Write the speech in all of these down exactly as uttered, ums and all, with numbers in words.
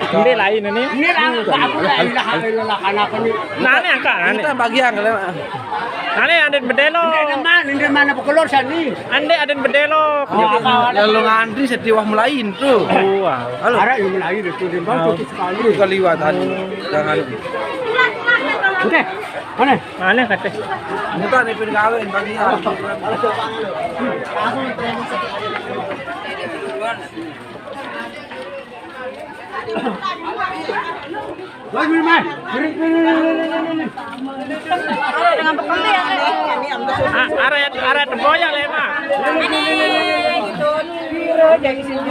Ini lain ini. Ini lah, aku la ilaha illallah, anak ini. Nah, ini angkat, nah, ini. Kita bagian kalian. Nah, ini ada bedelo. Ini mana? Ini mana pekelor sini? Ande ada bedelo. Oh, apa, ada. Lalu ngantri setiap wah melain tuh. Wah. Halo. Ada yang melain itu, dia baru sekali. Itu kaliwat tadi. Jangan. Oke. Mana? Mana kata? Mutar nih pin kawin bagian. Woi, Mas. Dengan pekerti ya, Kak? A-, aret, aret boya le, Mak. Ini, gitu. Jadi sini.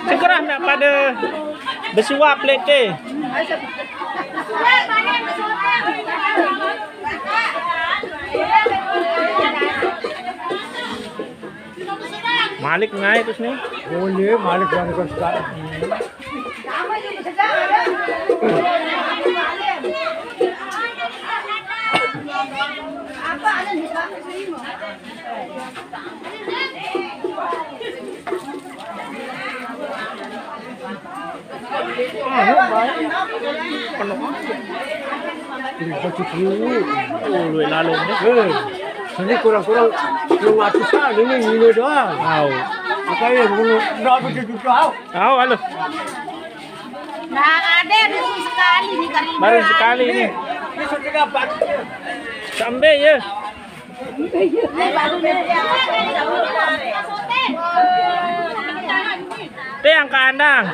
Segera nak pada bersuap lete. Malik naik terus nih. Boleh, Malik yang terus. Ini kurang-kurang lima ratus an ini, ini doang. Au. Makanya dulu nggak begitu tahu. Au, halo. Nah, ada dulu sekali nih kali. Baru sekali ini. Ini sudah dapat. Sampai ya. Ini baru nih. Teh yang ke andang.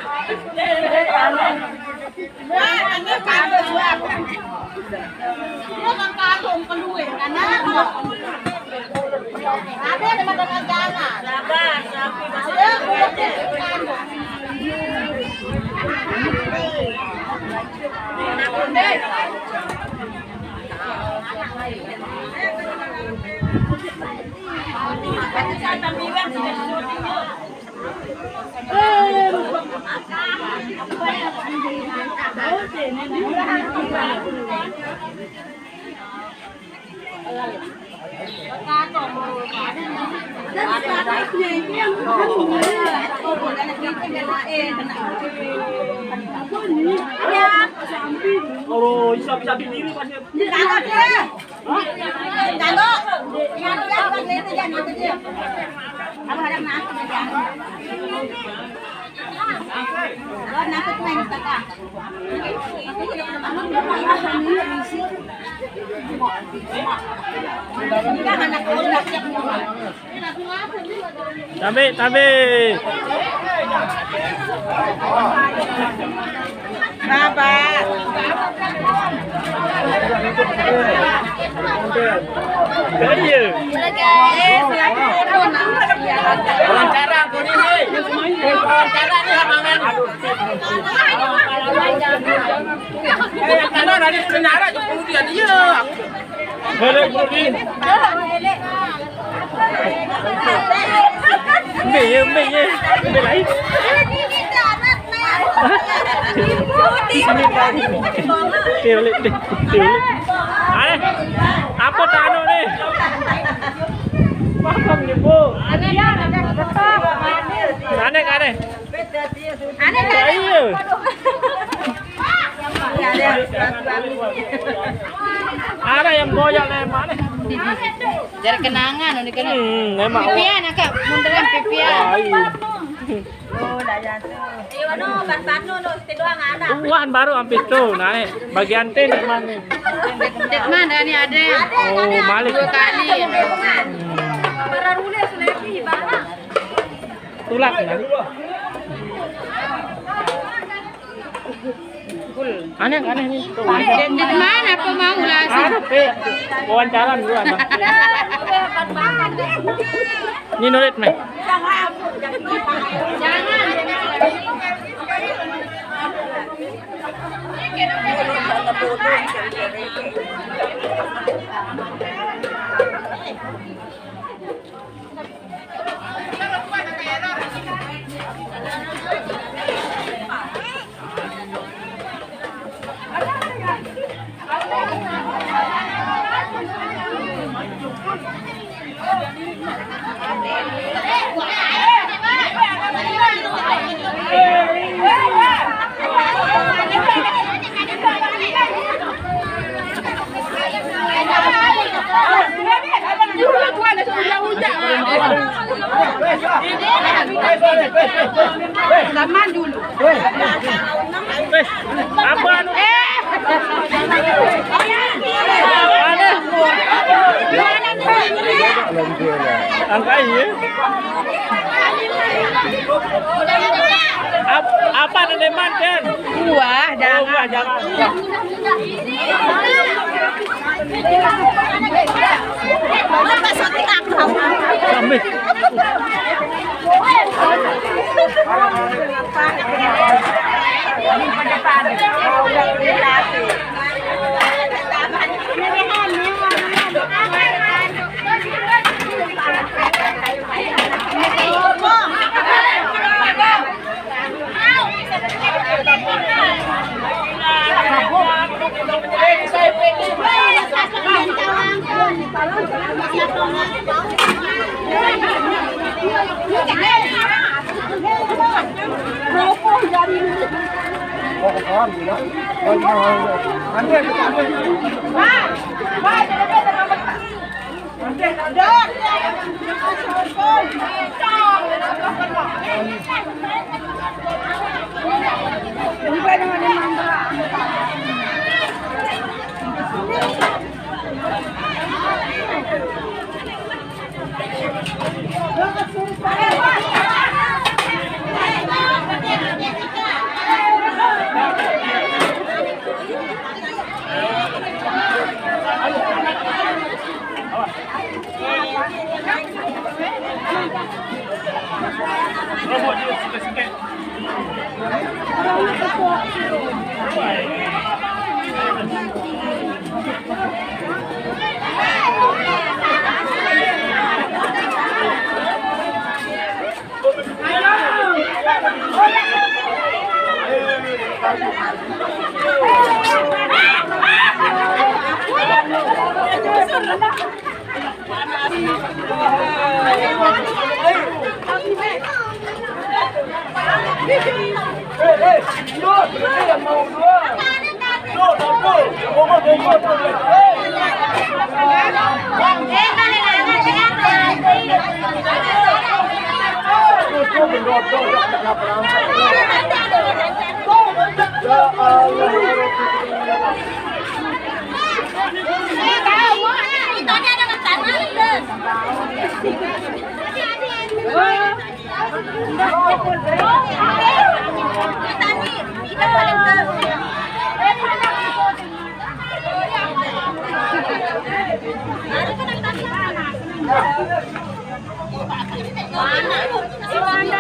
Kalau bisa-bisa diri pasti. Tabe, tabe. Baba. Iya. Wawancara aku ini. Wawancara nih, Bang. Eh, yang kanan ada penjara, tuh, dia, dia. Balik, Budi. Mbe ye, mbe ye. Mbe lain. Di sini, Pak. Tiulik, tiulik. Aneh. Apa tanu nih? Paham nih, Bu. Aneh, aneh. Aneh, aneh. Iya. Ada yang goyang, eh, mana? Jadi kenangan, udah kenangan. Hmm, memang. Pipian, Kak, munduran pipian. Ah, iya. Oh, dah jatuh. Iya, no, ban-ban no, no, itu doang ada. Tuhan baru hampir tuh naik. Bagian tin mana? Dek mana nih ada? Oh, Malik. Dua kali. Para rule sudah barang. Tulak, kan? Aneh, aneh nih. Di mana apa mau lah sih? Wawancara dulu apa? Ini nulit nih. Zaman dulu. Apa anu? Angkai ya. Apa anu deman, Den? Wah, jangan. Wah, jangan. Kami.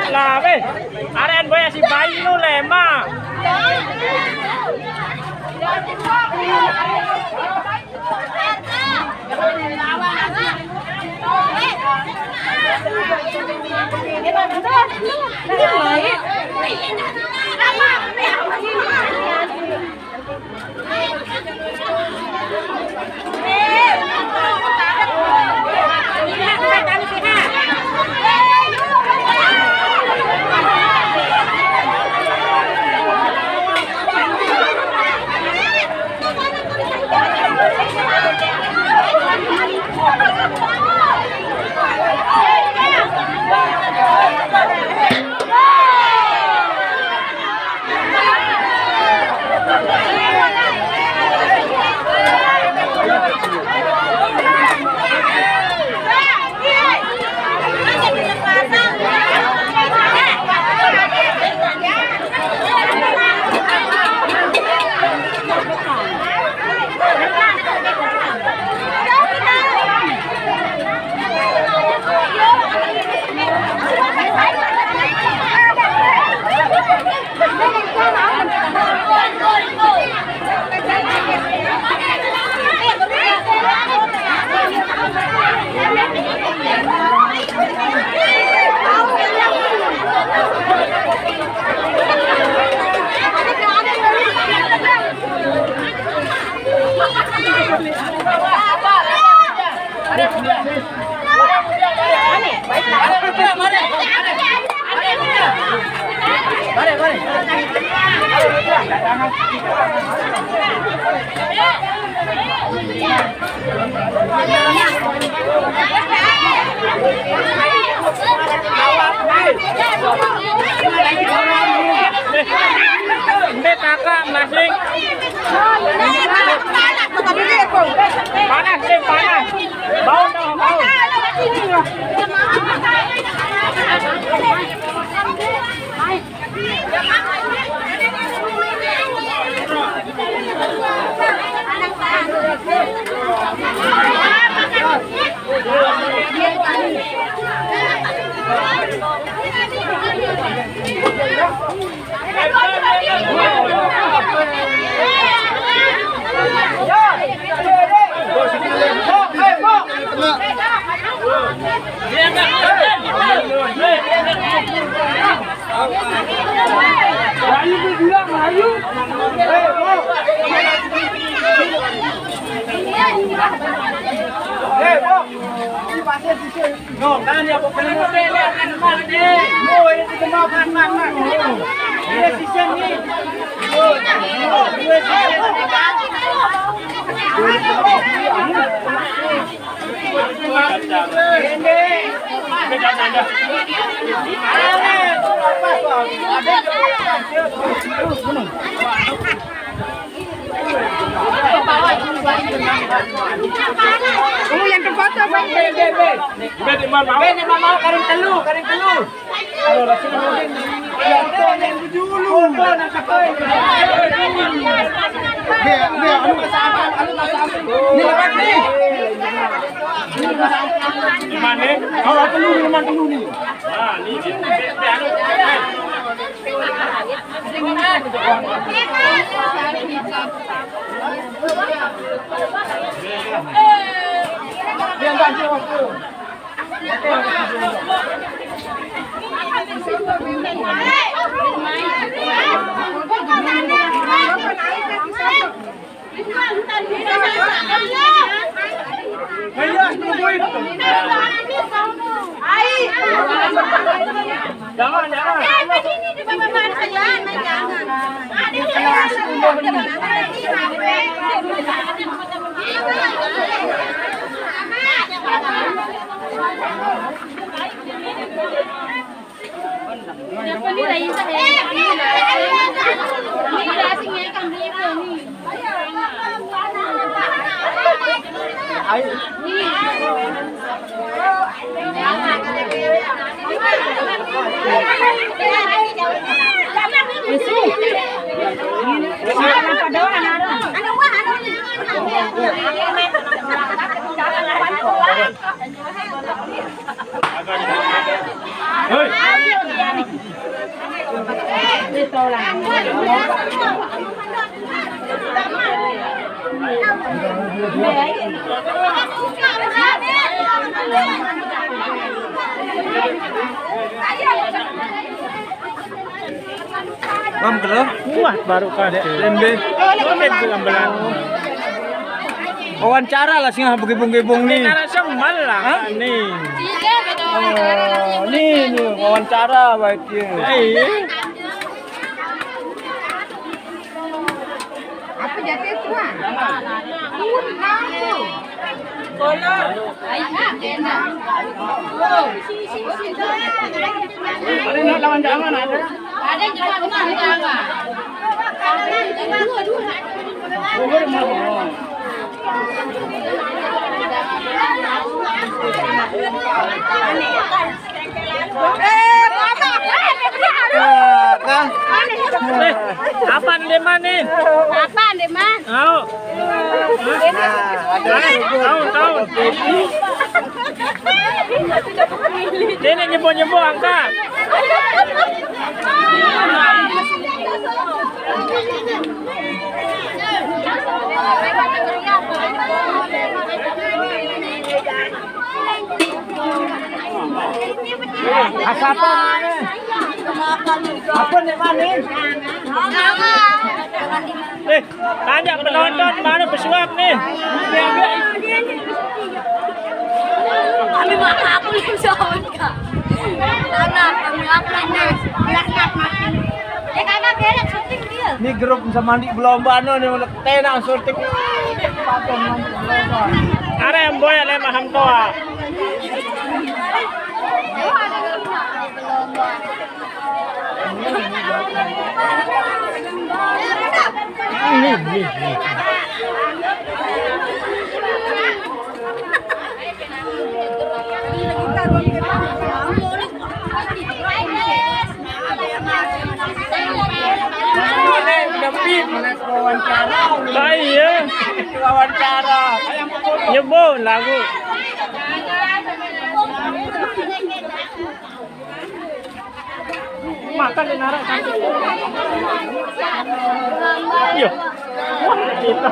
Lah, weh, aren boy si bayi lu lemah. Ini kakak masih panas, ini panas. Bau, bau, bau. Oh, yang terfoto, Bang. Be, be, be. Be, di mana mau? Be, di mana mau? Karing telu, karing telu. Be, be, anu, anu, anu. Ini lepas nih. Di mana? Kalau telu, di mana telu nih? Nah, ini, ini, be, be, anu. Jangan, jangan. Bang, belum? Kuat baru kadek. Lembe. Lembe bilang-bilang. Wawancara lah sing begibung-gibung nih. Narasumber lah. Hah? Nih. Iya, beda wawancara lah. Oh, nih, nih, wawancara baik ya. Iya. Apa jatuh itu, ah? Kuat, kenapa? Ada nak lawan jangan ada. Ada yang jangan, jangan. Eh, Mama. Eh, Febri, aduh. Eh, Kang. Eh, apa, Ndeman nih? Apa, Ndeman? Tahu. Hah? Tahu, tahu. Ini nyebut-nyebut angka. Asapa mana? Apa nih, mana? Eh, tanya penonton mana pesuap nih? Kami mah apa nih, soalnya? Mana kami apa nih? Biar nggak makin. Ya, karena beda syuting dia. Ni grup semandi belomba no ni, udah tenang surtik. Patung mandi belomba. Are yang boya le maham toa. Ini, ini, ini. Ah, iya. Wawancara. Nyebut lagu. Makan di narak cantik. Iya. Wah, kita.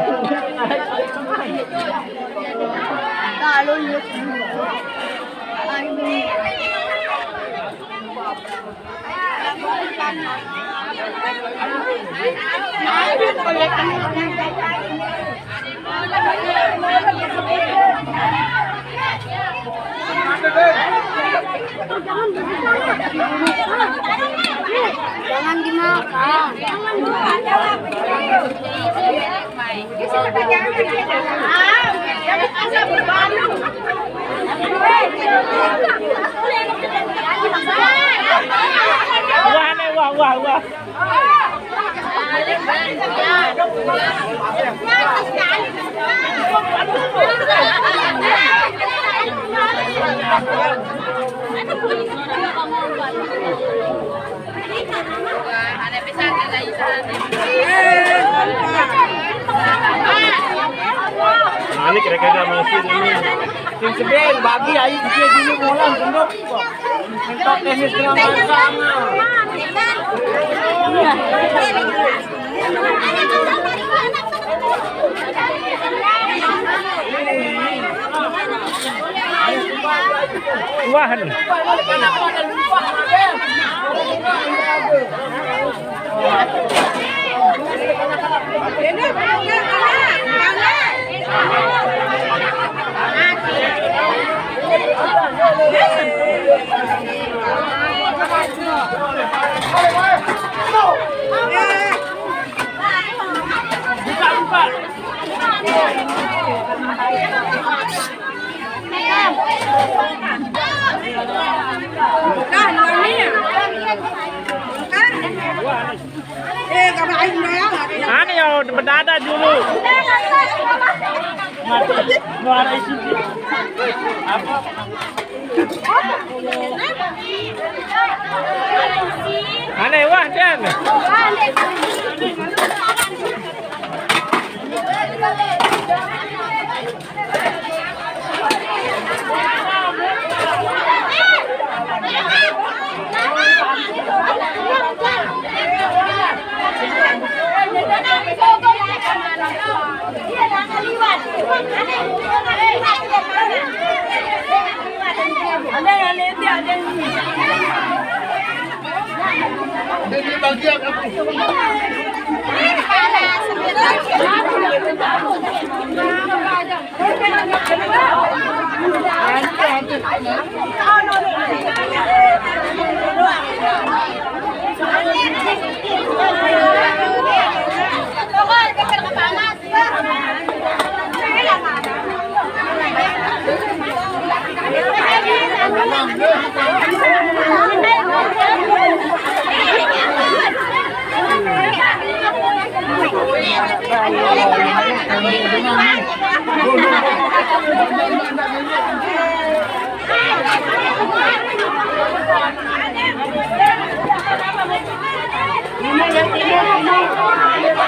Kalau iya. Jangan dimakan. Wah, nih, wah, wah, wah. Nah, ini kira-kira masih ini. Sing sebel, bagi air dia dulu, molang, sendok. Mentok teknis dengan makan. Wah, nih. Ane ya, berada dulu. Mati. Muara isi. Apa? Ane, wah, Dan.